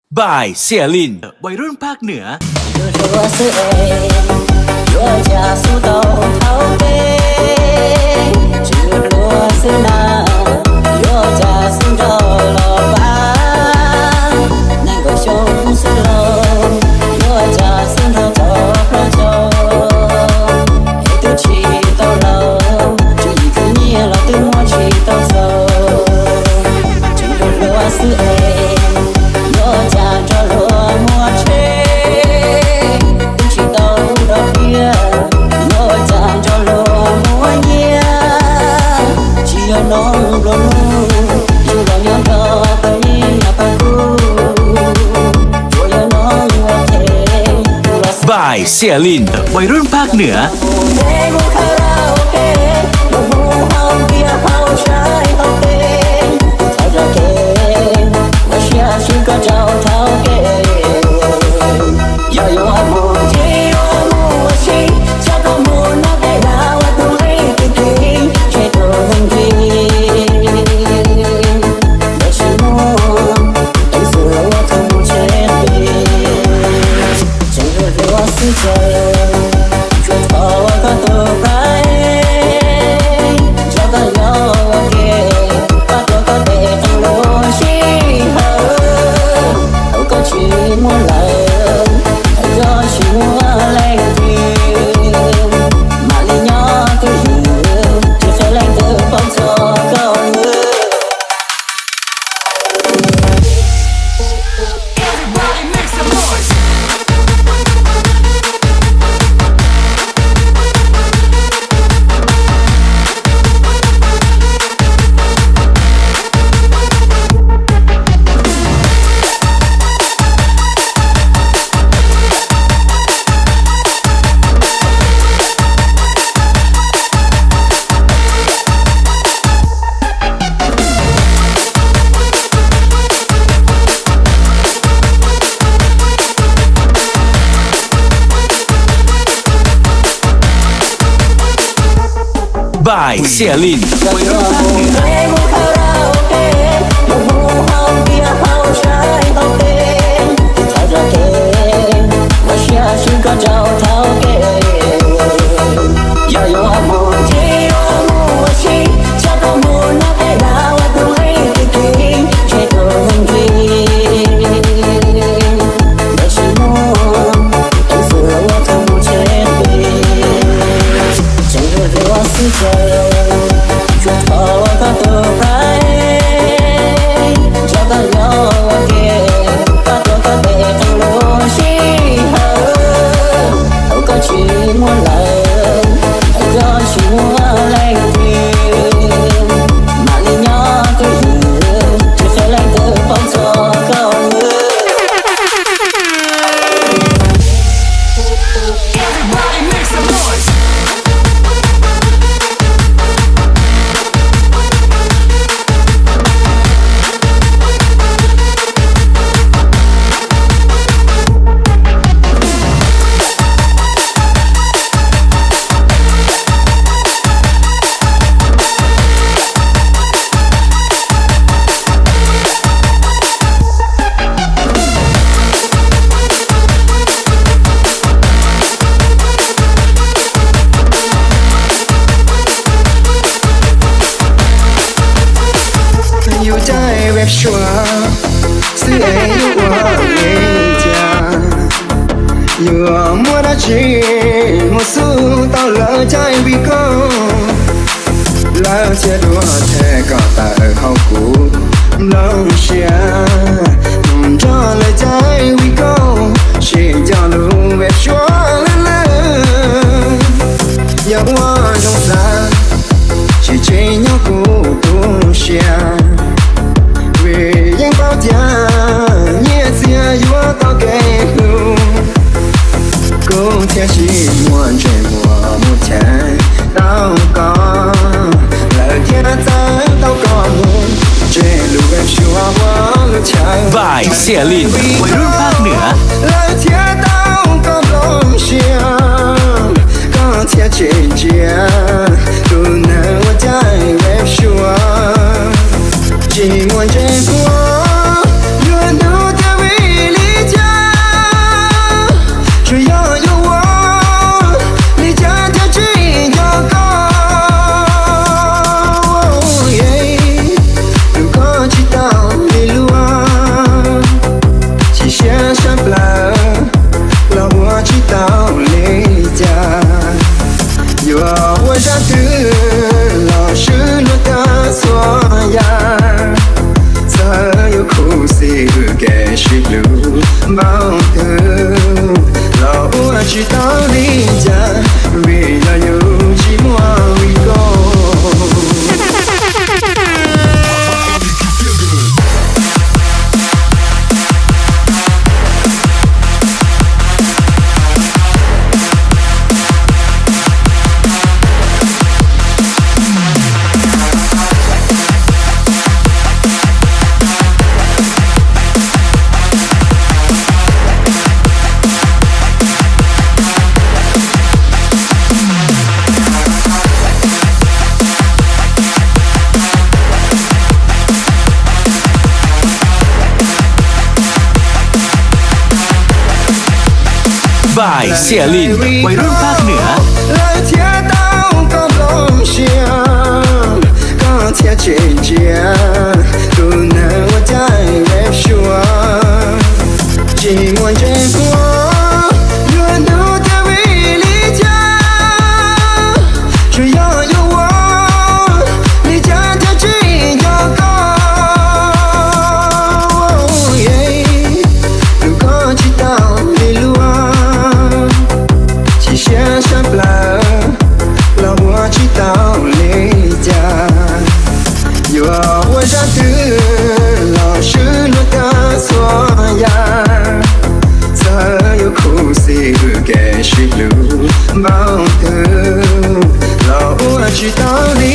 By Xialin, Wayrun Phaj Nưa. Yuav xwb es, yuav cas xub tau thaum peb, tseem yuav hluas xwb na, yuav cas xub nrog los pab, nees nkaum xyoo xwb lauj, yuav cas xub nrog tau plaub caug, es twb tsis tau laus, tswv yim khwv nyiaj los twb muab tsis tau txaus. Tseem yuav hluas xwb es, yuav cas nrog luag muaj tsheb, twb tsis tau nrog tiag, yuav cas nrog luag muaj nyiaj, tsis yog noog nplua nuj, yus los nyob nrog tau niag paj kub, tsuas yog noog ua ke. By Xialin, Wayrun Phaj Nưa. By Xialin. Yus caij web suab xwb es yuav ua li cas? Yuav muaj dab tsi mus xub tau lawv caij vij koj? Lawv thiaj dua them kom tawm hauv kuv nplooj siab, mus nrog lawv caij vij koj, sim nco lub web suab lawv lawm. Yog ua zoo xav, tsis tsim nyog kuv tu siab, vim yeej paub tias nyiaj txiag yuav tau kev hlub. Kuv thiaj tsis muaj ntsej muag mus cheem tau koj, lawv thiaj txeeb tau koj mus, ntshe lub web suab ua lub chaw. By Xialin, Wayrun Phaj Nưa. Lawv thiaj tau koj nplooj siab, koj thiaj tsis ntsia tus neeg ua caij web suab. Tsis muaj ntsej muag yuav hnub twg vim sib hlub npaum twg los ua tsis tau li cas, vim yog yus tsis muaj vim koj. Bài Sia Lin, quê hương Bắc Ninh. Lawv thiaj tau koj nplooj siab, koj thiaj tseem ntsia tus neeg ua caij leb suab. Tsis muaj ntseeg puas yuav hnub twg vim li cas, tsuas yog yuav ua li cas thiaj tseem nco koj. Tus koj tsis tau li luag, chim siab sab plaws los ua tsis tau li cas. Yuav ua zaj twg los swb luag tag txhua yam, txawm yuav khuv xim kev sib hlub npaum twg los ua tsis tau li